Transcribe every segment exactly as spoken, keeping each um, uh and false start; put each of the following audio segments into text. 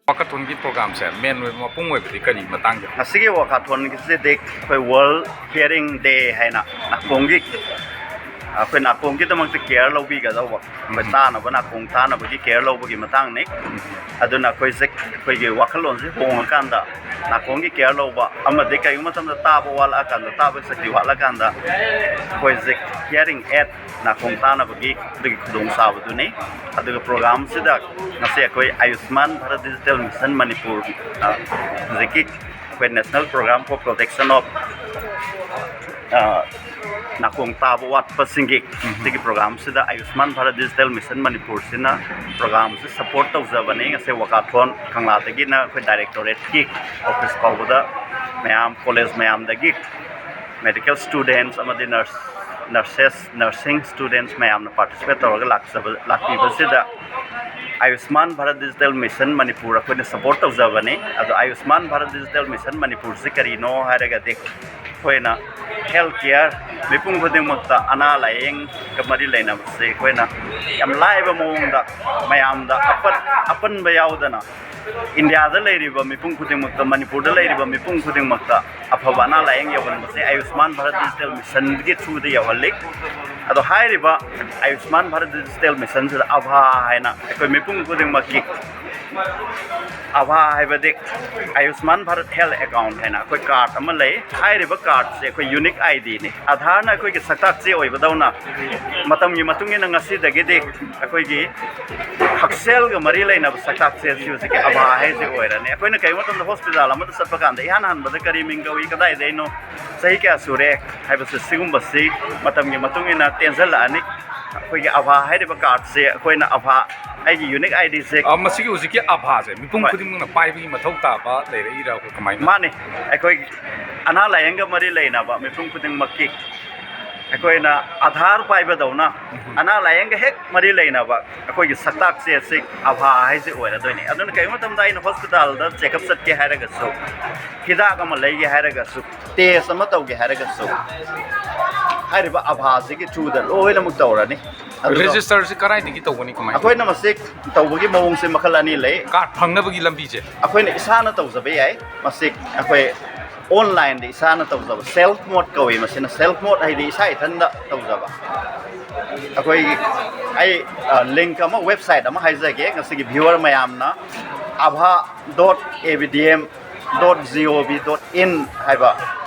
ꯋꯥꯀꯥꯊꯣꯟꯒꯤ ꯄ꯭ꯔꯣꯒ꯭ꯔꯥꯝꯁꯦ ꯃꯦꯟ ꯑꯣꯏꯕ, ꯃꯄꯨꯡ ꯑꯣꯏꯕꯗꯤ ꯀꯔꯤ ꯃꯇꯥꯡꯗ? ꯉꯁꯤꯒꯤ ꯋꯥꯀꯥꯊꯣꯟꯒꯤꯁꯤꯗꯤ ꯑꯩꯈꯣꯏ ꯋꯥꯔꯜ ꯍꯤꯌꯔꯤꯡ ꯗꯦ ꯍꯥꯏꯅ ꯅꯥꯀꯣꯡꯒꯤ, ꯑꯩꯈꯣꯏ ꯅꯥꯀꯣꯡꯒꯤꯗꯃꯛꯇ ꯀꯦꯌꯔ ꯂꯧꯕꯤꯒꯗꯧꯕ, ꯑꯩꯈꯣꯏ ꯇꯥꯅꯕ, ꯅꯥꯀꯣꯡ ꯇꯥꯅꯕꯒꯤ ꯀꯦꯌꯔ ꯂꯧꯕꯒꯤ ꯃꯇꯥꯡꯅꯤ꯫ ꯑꯗꯨꯅ ꯑꯩꯈꯣꯏꯁꯦ, ꯑꯩꯈꯣꯏꯒꯤ ꯋꯥꯈꯜꯂꯣꯟꯁꯦ ꯍꯣꯡꯉꯀꯥꯟꯗ ꯅꯥꯀꯣꯡꯒꯤ ꯀꯦꯌꯔ ꯂꯧꯕ ꯑꯃꯗꯤ ꯀꯔꯤꯒꯨꯝꯕ ꯃꯇꯝꯗ ꯇꯥꯕ ꯋꯥꯠꯂꯛꯑꯀꯥꯟꯗ, ꯇꯥꯕ ꯁꯛꯇꯤ ꯋꯥꯠꯂꯀꯥꯟꯗ ꯑꯩꯈꯣꯏꯁꯦ ꯍꯤꯌꯔꯤꯡ ꯑꯦꯠ, ꯅꯥꯀꯣꯡ ꯇꯥꯅꯕꯒꯤ ꯑꯗꯨꯒꯤ ꯈꯨꯗꯣꯡꯆꯥꯕꯗꯨꯅꯤ꯫ ꯑꯗꯨꯒ ꯄ꯭ꯔꯣꯒ꯭ꯔꯥꯝꯁꯤꯗ ꯉꯁꯤ ꯑꯩꯈꯣꯏ ꯑꯌꯨꯁꯃꯥꯟ ꯚꯥꯔꯠ ꯗꯤꯖꯤꯇꯦꯜ ꯃꯤꯁꯟ ꯃꯅꯤꯄꯨꯔ, ꯑ, ꯍꯧꯖꯤꯛꯀꯤ ꯑꯩꯈꯣꯏ National Program for Protection of, ꯑ, ꯅꯥꯀꯣꯡ ꯇꯥꯕ ꯋꯥꯠꯄꯁꯤꯡꯒꯤ ꯁꯤꯒꯤ ꯄ꯭ꯔꯣꯒ꯭ꯔꯥꯝꯁꯤꯗ ꯑꯌꯨꯁꯃꯥꯟ ꯚꯥꯔꯠ ꯗꯤꯖꯤꯇꯦꯜ ꯃꯤꯁꯟ ꯃꯅꯤꯄꯨꯔꯁꯤꯅ ꯄ꯭ꯔꯣꯒ꯭ꯔꯥꯝꯁꯤ ꯁꯄꯣꯔꯠ ꯇꯧꯖꯕꯅꯤ꯫ ꯉꯁꯤ ꯋꯥꯀꯥꯊꯣꯟ ꯀꯪꯂꯥꯗꯒꯤꯅ ꯑꯩꯈꯣꯏ ꯗꯥꯏꯔꯦꯛꯇꯣꯔꯦꯠꯀꯤ ꯑꯣꯐꯤꯁ ꯐꯥꯎꯕꯗ ꯃꯌꯥꯝ, ꯀꯣꯂꯦꯖ ꯃꯌꯥꯝꯗꯒꯤ ꯃꯦꯗꯤꯀꯦꯜ ꯁ꯭ꯇꯨꯗꯦꯟꯁ ꯑꯃꯗꯤ ꯅꯔꯁ, ꯅꯔꯁꯦꯁ, ꯅꯔꯁꯤꯡ ꯁ꯭ꯇꯨꯗꯦꯟꯁ ꯃꯌꯥꯝꯅ ꯄꯥꯔꯇꯤꯁꯤꯄꯦꯠ ꯇꯧꯔꯒ ꯂꯥꯛꯆꯕ, ꯂꯥꯛꯄꯤꯕꯁꯤꯗ ꯑꯌꯨꯁꯃꯥꯟ ꯚꯥꯔꯠ ꯗꯤꯖꯤꯇꯦꯜ ꯃꯤꯁꯟ ꯃꯅꯤꯄꯨꯔ ꯑꯩꯈꯣꯏꯅ ꯁꯄꯣꯔꯠ ꯇꯧꯖꯕꯅꯤ꯫ ꯑꯗꯣ ꯑꯌꯨꯁꯃꯥꯟ ꯚꯥꯔꯠ ꯗꯤꯖꯤꯇꯦꯜ ꯃꯤꯁꯟ ꯃꯅꯤꯄꯨꯔꯁꯤ ꯀꯔꯤꯅꯣ ꯍꯥꯏꯔꯒꯗꯤ, ꯑꯩꯈꯣꯏꯅ ꯍꯦꯜꯊ ꯀꯤꯌꯔ, ꯃꯤꯄꯨꯝ ꯈꯨꯗꯤꯡꯃꯛꯇ ꯑꯅꯥ ꯂꯥꯏꯌꯦꯡꯒ ꯃꯔꯤ ꯂꯩꯅꯕꯁꯦ ꯑꯩꯈꯣꯏꯅ ꯌꯥꯝ ꯂꯥꯏꯕ ꯃꯑꯣꯡꯗ ꯃꯌꯥꯝꯗ ꯑꯄꯟ-, ꯑꯄꯟꯕ ꯌꯥꯎꯗꯅ ꯏꯟꯗꯤꯌꯥꯗ ꯂꯩꯔꯤꯕ ꯃꯤꯄꯨꯝ ꯈꯨꯗꯤꯡꯃꯛꯇ, ꯃꯅꯤꯄꯨꯔꯗ ꯂꯩꯔꯤꯕ ꯃꯤꯄꯨꯝ ꯈꯨꯗꯤꯡꯃꯛꯇ ꯑꯐꯕ ꯑꯅꯥ ꯂꯥꯏꯌꯦꯡ ꯌꯧꯍꯟꯕꯁꯦ ꯑꯌꯨꯁꯃꯥꯟ ꯚꯥꯔꯠ ꯗꯤꯖꯤꯇꯦꯜ ꯃꯤꯁꯟꯒꯤ ꯊ꯭ꯔꯨꯗ ꯌꯧꯍꯜꯂꯤ꯫ ꯑꯗꯣ ꯍꯥꯏꯔꯤꯕ ꯑꯌꯨꯁꯃꯥꯟ ꯚꯥꯔꯠ ꯗꯤꯖꯤꯇꯦꯜ ꯃꯤꯁꯟꯁꯤꯗ ꯑꯚꯥ ꯍꯥꯏꯅ ꯑꯩꯈꯣꯏ ꯃꯤꯄꯨꯝ ꯈꯨꯗꯤꯡꯃꯛꯀꯤ, ꯑꯚꯥ ꯍꯥꯏꯕꯗꯤ ꯑꯌꯨꯁꯃꯥꯟ ꯚꯥꯔꯠ ꯍꯦꯜꯊ ꯑꯦꯀꯥꯎꯟꯠ ꯍꯥꯏꯅ ꯑꯩꯈꯣꯏ ꯀꯥꯔꯗ ꯑꯃ ꯂꯩ꯫ ꯍꯥꯏꯔꯤꯕ ꯀꯥꯔꯗꯁꯦ ꯑꯩꯈꯣꯏ ꯌꯨꯅꯤꯛ ꯑꯥꯏ ꯗꯤꯅꯤ꯫ ꯑꯙꯥꯔꯅ ꯑꯩꯈꯣꯏꯒꯤ ꯁꯛꯇꯥꯛ ꯆꯦ ꯑꯣꯏꯕꯗꯧꯅ ꯃꯇꯝꯒꯤ ꯃꯇꯨꯡ ꯏꯟꯅ ꯉꯁꯤꯗꯒꯤꯗꯤ ꯑꯩꯈꯣꯏꯒꯤ ꯍꯛꯁꯦꯜꯒ ꯃꯔꯤ ꯂꯩꯅꯕ ꯁꯛꯇꯥꯛ ꯆꯦ ꯑꯁꯤ ꯍꯧꯖꯤꯛꯀꯤ ꯑꯚꯥ ꯍꯥꯏꯁꯤ ꯑꯣꯏꯔꯅꯤ꯫ ꯑꯩꯈꯣꯏꯅ ꯀꯔꯤꯒꯨꯝꯕ ꯃꯇꯝꯗ ꯍꯣꯁꯄꯤꯇꯥꯜ ꯑꯃꯗ ꯆꯠꯄ ꯀꯥꯟꯗ ꯏꯍꯥꯟ ꯍꯥꯟꯕꯗ ꯀꯔꯤ ꯃꯤꯡ ꯀꯧꯏ, ꯀꯗꯥꯏꯗꯩꯅꯣ, ꯆꯍꯤ ꯀꯌꯥ ꯁꯨꯔꯦ ꯍꯥꯏꯕꯁꯦ, ꯁꯤꯒꯨꯝꯕꯁꯤ ꯃꯇꯝꯒꯤ ꯃꯇꯨꯡ ꯏꯟꯅ ꯇꯦꯟꯁꯤꯜꯂꯛꯑꯅꯤ꯫ ꯑꯩꯈꯣꯏꯒꯤ ꯑꯚꯥ ꯍꯥꯏꯔꯤꯕ ꯀꯥꯔꯗꯁꯦ ꯑꯩꯈꯣꯏꯅ ꯑꯚꯥ, ꯑꯩꯒꯤ ꯌꯨꯅꯤꯛ ꯑꯥꯏ ꯗꯤꯁꯦ ꯑ, ꯃꯁꯤꯒꯤ ꯍꯧꯖꯤꯛꯀꯤ ꯑꯚꯥꯁꯦ ꯃꯤꯄꯨꯝ ꯍꯣꯏ꯫ ꯈꯨꯗꯤꯡꯃꯛꯅ ꯄꯥꯏꯕꯒꯤ ꯃꯊꯧ ꯇꯥꯕ ꯂꯩꯔꯛꯏꯔꯥ? ꯑꯩꯈꯣꯏ ꯀꯃꯥꯏꯅ? ꯃꯥꯅꯤ, ꯑꯩꯈꯣꯏ ꯑꯅꯥ ꯂꯥꯏꯌꯦꯡꯒ ꯃꯔꯤ ꯂꯩꯅꯕ ꯃꯤꯄꯨꯝ ꯈꯨꯗꯤꯡꯃꯛꯀꯤ ꯑꯩꯈꯣꯏꯅ ꯑꯙꯥꯔ ꯄꯥꯏꯕꯗꯧꯅ ꯎꯝ꯫ ꯑꯅꯥ ꯂꯥꯏꯌꯦꯡꯒ ꯍꯦꯛ ꯃꯔꯤ ꯂꯩꯅꯕ ꯑꯩꯈꯣꯏꯒꯤ ꯁꯛꯇꯥꯛ ꯆꯦ ꯑꯁꯤ ꯑꯚꯥ ꯍꯥꯏꯁꯤ ꯑꯣꯏꯔꯗꯣꯏꯅꯤ꯫ ꯑꯗꯨꯅ ꯀꯔꯤꯒꯨꯝꯕ ꯃꯇꯝꯗ ꯑꯩꯅ ꯍꯣꯁꯄꯤꯇꯥꯜꯗ ꯆꯦꯛꯑꯞ ꯆꯠꯀꯦ ꯍꯥꯏꯔꯒꯁꯨ, ꯍꯤꯗꯥꯛ ꯑꯃ ꯂꯩꯒꯦ ꯍꯥꯏꯔꯒꯁꯨ, ꯇꯦꯁ ꯑꯃ ꯇꯧꯒꯦ ꯍꯥꯏꯔꯒꯁꯨ, ꯍꯥꯏꯔꯤꯕ ꯑꯚꯥꯁꯤꯒꯤ ꯊ꯭ꯔꯨꯗ ꯂꯣꯏꯅꯃꯛ ꯇꯧꯔꯅꯤ꯫ ꯑꯗꯨꯒ ꯔꯦꯖꯤꯁꯇꯔꯁꯤ ꯀꯗꯥꯏꯗꯒꯤ ꯇꯧꯒꯅꯤ, ꯀꯃꯥꯏꯅ? ꯑꯩꯈꯣꯏꯅ ꯃꯁꯤ ꯇꯧꯕꯒꯤ ꯃꯑꯣꯡꯁꯦ ꯃꯈꯜ ꯑꯅꯤ ꯂꯩ꯫ ꯀꯥꯔꯗ ꯐꯪꯅꯕꯒꯤ ꯂꯝꯕꯤꯁꯦ? ꯑꯩꯈꯣꯏꯅ ꯏꯁꯥꯅ ꯇꯧꯖꯕ ꯌꯥꯏ꯫ ꯃꯁꯤ ꯑꯩꯈꯣꯏ ꯑꯣꯟꯂꯥꯏꯟꯗ ꯏꯁꯥꯅ ꯇꯧꯖꯕ, ꯁꯦꯜꯐ ꯃꯣꯗ ꯀꯧꯏ꯫ ꯃꯁꯤꯅ ꯁꯦꯜꯐ ꯃꯣꯗ ꯍꯥꯏꯗꯤ ꯏꯁꯥ ꯏꯊꯟꯗ ꯇꯧꯖꯕ꯫ ꯑꯩꯈꯣꯏꯒꯤ ꯑꯩ ꯂꯤꯡꯛ ꯑꯃ, ꯋꯦꯕꯁꯥꯏꯠ ꯑꯃ ꯍꯥꯏꯖꯒꯦ ꯉꯁꯤꯒꯤ ꯚ꯭ꯌꯨꯋꯔ ꯃꯌꯥꯝꯅ, abha dot abdm dot gov dot in ꯍꯥꯏꯕ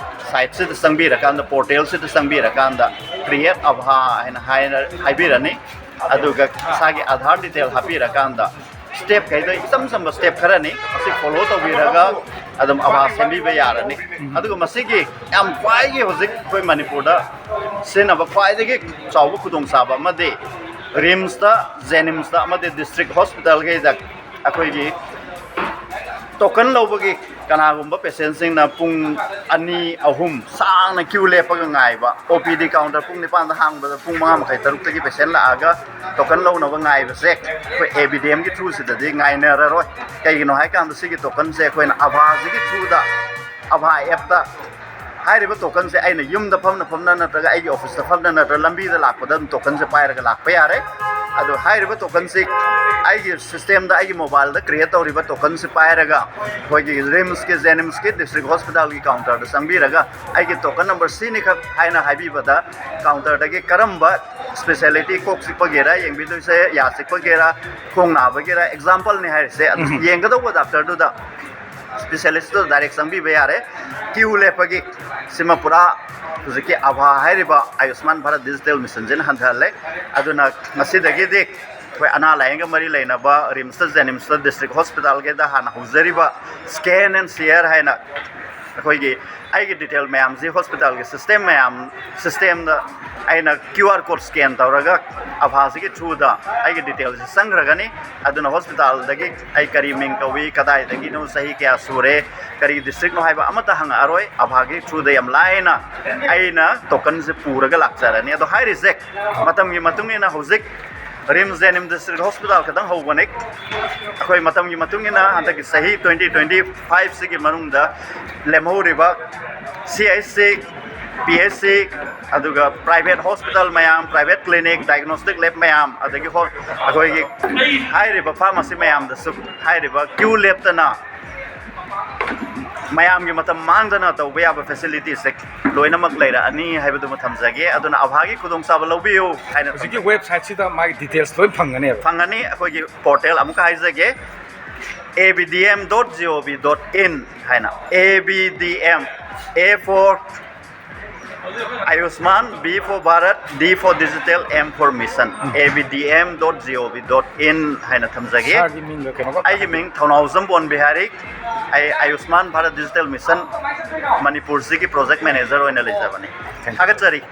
ꯁꯥꯏꯠꯁꯤꯗ ꯆꯪꯕꯤꯔꯀꯥꯟꯗ, ꯄꯣꯔꯇꯦꯜꯁꯤꯗ ꯆꯪꯕꯤꯔꯀꯥꯟꯗ, ꯀ꯭ꯔꯤꯌꯦꯠ ꯑꯕꯍꯥ ꯍꯥꯏꯅ ꯍꯥꯏꯅ ꯍꯥꯏꯕꯤꯔꯅꯤ꯫ ꯑꯗꯨꯒ ꯏꯁꯥꯒꯤ ꯑꯙꯥꯔ ꯗꯤꯇꯦꯜ ꯍꯥꯞꯄꯤꯔꯀꯥꯟꯗ, ꯁ꯭ꯇꯦꯞꯈꯩꯗꯣ ꯏꯆꯝ ꯆꯝꯕ ꯁ꯭ꯇꯦꯞ ꯈꯔꯅꯤ꯫ ꯃꯁꯤ ꯐꯣꯂꯣ ꯇꯧꯕꯤꯔꯒ ꯑꯗꯨꯝ ꯑꯕꯍꯥ ꯁꯦꯝꯕꯤꯕ ꯌꯥꯔꯅꯤ꯫ ꯑꯗꯨꯒ ꯃꯁꯤꯒꯤ ꯌꯥꯝ ꯈ꯭ꯋꯥꯏꯒꯤ ꯍꯧꯖꯤꯛ ꯑꯩꯈꯣꯏ ꯃꯅꯤꯄꯨꯔꯗ ꯁꯤꯖꯤꯟꯅꯕ ꯈ꯭ꯋꯥꯏꯗꯒꯤ ꯆꯥꯎꯕ ꯈꯨꯗꯣꯡꯆꯥꯕ ꯑꯃꯗꯤ ꯔꯤꯝꯁꯇ, ꯖꯦꯅꯤꯝꯁꯇ ꯑꯃꯗꯤ ꯗꯤꯁꯇ꯭ꯔꯤꯛ ꯍꯣꯁꯄꯤꯇꯥꯜꯈꯩꯗ ꯑꯩꯈꯣꯏꯒꯤ ꯇꯣꯀꯟ ꯂꯧꯕꯒꯤ, ꯀꯅꯥꯒꯨꯝꯕ ꯄꯦꯁꯦꯟꯁꯤꯡꯅ ꯄꯨꯡ ꯑꯅꯤ, ꯑꯍꯨꯝ ꯁꯥꯡꯅ ꯀ꯭ꯌꯨ ꯂꯦꯞꯄꯒ ꯉꯥꯏꯕ, ꯑꯣ ꯄꯤ ꯗꯤ ꯀꯥꯎꯟꯇꯔ ꯄꯨꯡ ꯅꯤꯄꯥꯟꯗ ꯍꯥꯡꯕꯗ ꯄꯨꯡ ꯃꯉꯥ ꯃꯈꯥꯏ, ꯇꯔꯨꯛꯇꯒꯤ ꯄꯦꯁꯦꯟ ꯂꯥꯛꯑꯒ ꯇꯣꯀꯟ ꯂꯧꯅꯕ ꯉꯥꯏꯕꯁꯦ ꯑꯩꯈꯣꯏ ꯑꯦ ꯕꯤ ꯗꯤ ꯑꯦꯝꯒꯤ ꯊ꯭ꯔꯨꯁꯤꯗꯗꯤ ꯉꯥꯏꯅꯔꯔꯣꯏ꯫ ꯀꯩꯒꯤꯅꯣ ꯍꯥꯏꯀꯥꯟꯗ ꯁꯤꯒꯤ ꯇꯣꯀꯟꯁꯦ ꯑꯩꯈꯣꯏꯅ ꯑꯕꯍꯥꯁꯤꯒꯤ ꯊ꯭ꯔꯨꯗ, ꯑꯕꯍꯥ ꯑꯦꯞꯇ ꯍꯥꯏꯔꯤꯕ ꯇꯣꯀꯟꯁꯦ ꯑꯩꯅ ꯌꯨꯝꯗ ꯐꯝꯅ ꯐꯝꯅ ꯅꯠꯇ꯭ꯔꯒ ꯑꯩꯒꯤ ꯑꯣꯐꯤꯁꯇ ꯐꯝꯅ ꯅꯠꯇ꯭ꯔꯒ ꯂꯝꯕꯤꯗ ꯂꯥꯛꯄꯗ ꯑꯗꯨꯝ ꯇꯣꯀꯟꯁꯦ ꯄꯥꯏꯔꯒ ꯂꯥꯛꯄ ꯌꯥꯔꯦ꯫ ꯑꯗꯣ ꯍꯥꯏꯔꯤꯕ ꯇꯣꯀꯟꯁꯦ ꯑꯩꯒꯤ ꯁꯤꯁꯇꯦꯝꯗ, ꯑꯩꯒꯤ ꯃꯣꯕꯥꯏꯜꯗ ꯀ꯭ꯔꯤꯌꯦꯠ ꯇꯧꯔꯤꯕ ꯇꯣꯀꯟꯁꯦ ꯄꯥꯏꯔꯒ ꯑꯩꯈꯣꯏꯒꯤ ꯔꯤꯝꯁꯀꯤ, ꯖꯦꯅꯤꯝꯁꯀꯤ, ꯗꯤꯁꯇ꯭ꯔꯤꯛ ꯍꯣꯁꯄꯤꯇꯥꯜꯒꯤ ꯀꯥꯎꯟꯇꯔꯗ ꯆꯪꯕꯤꯔꯒ ꯑꯩꯒꯤ ꯇꯣꯀꯟ ꯅꯝꯕꯔ ꯁꯤꯅꯤꯈꯛ ꯍꯥꯏꯅ ꯍꯥꯏꯕꯤꯕꯗ ꯀꯥꯎꯟꯇꯔꯗꯒꯤ ꯀꯔꯝꯕ ꯏꯁꯄꯦꯁꯤꯌꯦꯂꯤꯇꯤ, ꯀꯣꯛ ꯆꯤꯛꯄꯒꯦꯔꯥ, ꯌꯦꯡꯕꯤꯗꯣꯏꯁꯦ ꯌꯥ ꯆꯤꯛꯄꯒꯦꯔꯥ, ꯈꯣꯡ ꯅꯥꯕꯒꯦꯔꯥ, ꯑꯦꯛꯖꯥꯝꯄꯜꯅꯤ ꯍꯥꯏꯔꯤꯁꯦ, ꯑꯗꯨ ꯌꯦꯡꯒꯗꯧꯕ ꯗꯥꯛꯇꯔꯗꯨꯗ, ꯏꯁꯄꯦꯁꯤꯌꯦꯂꯤꯁꯇꯨꯗ ꯗꯥꯏꯔꯦꯛ ꯆꯪꯕꯤꯕ ꯌꯥꯔꯦ꯫ ꯀ꯭ꯌꯨ ꯂꯦꯞꯄꯒꯤ ꯁꯤꯃ ꯄꯨꯔꯥ ꯍꯧꯖꯤꯛꯀꯤ ꯑꯕꯍꯥ ꯍꯥꯏꯔꯤꯕ ꯑꯌꯨꯁꯃꯥꯟ ꯚꯥꯔꯠ ꯗꯤꯖꯤꯇꯦꯜ ꯃꯤꯁꯟꯁꯤꯅ ꯍꯟꯊꯍꯜꯂꯦ꯫ ꯑꯗꯨꯅ ꯉꯁꯤꯗꯒꯤꯗꯤ ꯑꯩꯈꯣꯏ ꯑꯅꯥ ꯂꯥꯏꯌꯦꯡꯒ ꯃꯔꯤ ꯂꯩꯅꯕ ꯔꯤꯝꯁꯇ, ꯖꯦꯅꯤꯝꯁꯇ, ꯗꯤꯁꯇ꯭ꯔꯤꯛ ꯍꯣꯁꯄꯤꯇꯥꯜꯒꯤꯗ ꯍꯥꯟꯅ ꯍꯧꯖꯔꯤꯕ ꯁ꯭ꯀꯦꯟ ꯑꯦꯟ ꯁꯤꯌꯔ ꯍꯥꯏꯅ ꯑꯩꯈꯣꯏꯒꯤ ꯑꯩꯒꯤ ꯗꯤꯇꯦꯜ ꯃꯌꯥꯝꯁꯤ ꯍꯣꯁꯄꯤꯇꯥꯜꯒꯤ ꯁꯤꯁꯇꯦꯝ ꯃꯌꯥꯝ, ꯁꯤꯁꯇꯦꯝꯗ ꯑꯩꯅ ꯀ꯭ꯌꯨ ꯑꯥꯔ ꯀꯣꯗ ꯁ꯭ꯀꯦꯟ ꯇꯧꯔꯒ ꯑꯕꯍꯥꯁꯤꯒꯤ ꯊ꯭ꯔꯨꯗ ꯑꯩꯒꯤ ꯗꯤꯇꯦꯜꯁꯤ ꯆꯪꯈ꯭ꯔꯒꯅꯤ꯫ ꯑꯗꯨꯅ ꯍꯣꯁꯄꯤꯇꯥꯜꯗꯒꯤ ꯑꯩ ꯀꯔꯤ ꯃꯤꯡ ꯀꯧꯏ, ꯀꯗꯥꯏꯗꯒꯤꯅꯣ, ꯆꯍꯤ ꯀꯌꯥ ꯁꯨꯔꯦ, ꯀꯔꯤ ꯗꯤꯁꯇ꯭ꯔꯤꯛꯅꯣ ꯍꯥꯏꯕ ꯑꯃꯠꯇ ꯍꯪꯉꯛꯑꯔꯣꯏ꯫ ꯑꯕꯍꯥꯒꯤ ꯊ꯭ꯔꯨꯗ ꯌꯥꯝ ꯂꯥꯏꯅ ꯑꯩꯅ ꯇꯣꯀꯟꯁꯦ ꯄꯨꯔꯒ ꯂꯥꯛꯆꯔꯅꯤ꯫ ꯑꯗꯣ ꯍꯥꯏꯔꯤꯁꯦ ꯃꯇꯝꯒꯤ ꯃꯇꯨꯡ ꯏꯟꯅ ꯍꯧꯖꯤꯛ ꯔꯤꯝꯁ ꯖꯦꯅꯤꯝꯁ ꯗꯤꯁꯇ꯭ꯔꯤꯛ ꯍꯣꯁꯄꯤꯇꯥꯜ ꯈꯛꯇꯪ ꯍꯧꯕꯅꯤ꯫ ꯑꯩꯈꯣꯏ ꯃꯇꯝꯒꯤ ꯃꯇꯨꯡ ꯏꯟꯅ ꯍꯟꯗꯛꯀꯤ ꯆꯍꯤ ꯇ꯭ꯋꯦꯟꯇꯤ ꯇ꯭ꯋꯦꯟꯇꯤ ꯐꯥꯏꯚꯁꯤꯒꯤ ꯃꯅꯨꯡꯗ ꯂꯦꯝꯍꯧꯔꯤꯕ ꯁꯤ H C, P H C, ꯑꯗꯨꯒ ꯄ꯭ꯔꯥꯏꯚꯦꯠ ꯍꯣꯁꯄꯤꯇꯥꯜ ꯃꯌꯥꯝ, ꯄ꯭ꯔꯥꯏꯚꯦꯠ ꯀ꯭ꯂꯤꯅꯤꯛ, ꯗꯥꯏꯒꯅꯣꯁꯇꯤꯛ ꯂꯦꯕ ꯃꯌꯥꯝ, ꯑꯗꯒꯤ ꯍꯣ-, ꯑꯩꯈꯣꯏꯒꯤ ꯍꯥꯏꯔꯤꯕ ꯐꯥꯔꯃꯥꯁꯤ ꯃꯌꯥꯝꯗꯁꯨ ꯍꯥꯏꯔꯤꯕ ꯀ꯭ꯌꯨ ꯂꯦꯞꯇꯅ ꯃꯌꯥꯝꯒꯤ ꯃꯇꯝ ꯃꯥꯡꯗꯅ ꯇꯧꯕ ꯌꯥꯕ ꯐꯦꯁꯤꯂꯤꯇꯤꯁꯦ ꯂꯣꯏꯅꯃꯛ ꯂꯩꯔꯛꯑꯅꯤ ꯍꯥꯏꯕꯗꯨꯃ ꯊꯝꯖꯒꯦ꯫ ꯑꯗꯨꯅ ꯑꯚꯥꯒꯤ ꯈꯨꯗꯣꯡꯆꯥꯕ ꯂꯧꯕꯤꯌꯨ ꯍꯥꯏꯅ ꯍꯧꯖꯤꯛꯀꯤ ꯊꯝꯖꯒꯦ꯫ ꯋꯦꯕꯁꯥꯏꯠꯁꯤꯗ ꯃꯥꯒꯤ ꯗꯤꯇꯦꯜꯁ ꯂꯣꯏ ꯐꯪꯒꯅꯦꯕ꯫ ꯐꯪꯒꯅꯤ꯫ ꯑꯩꯈꯣꯏꯒꯤ ꯄꯣꯔꯇꯦꯜ ꯑꯃꯨꯛꯀ ꯍꯥꯏꯖꯒꯦ, A B D M dot G O V dot in ꯍꯥꯏꯅ꯫ A B D M, A for Ayushman, B for Bharat, D for Digital, M for Mission, A B D M dot G O V dot in ꯍꯥꯏꯅ ꯊꯝꯖꯒꯦ꯫ ꯁꯥꯔꯒꯤ ꯃꯤꯡꯒ ꯀꯩꯅꯣꯒ ꯑꯩꯒꯤ ꯃꯤꯡ ꯊꯧꯅꯥꯎꯖꯝ ꯕꯣꯟ ꯕꯤꯍꯥꯔꯤ꯫ ꯑꯩ Ayushman Bharat digital mission ꯃꯅꯤꯄꯨꯔꯁꯤꯒꯤ project manager ꯑꯣꯏꯅ ꯂꯩꯖꯕꯅꯤ꯫ ꯊꯥꯒꯠꯆꯔꯤ꯫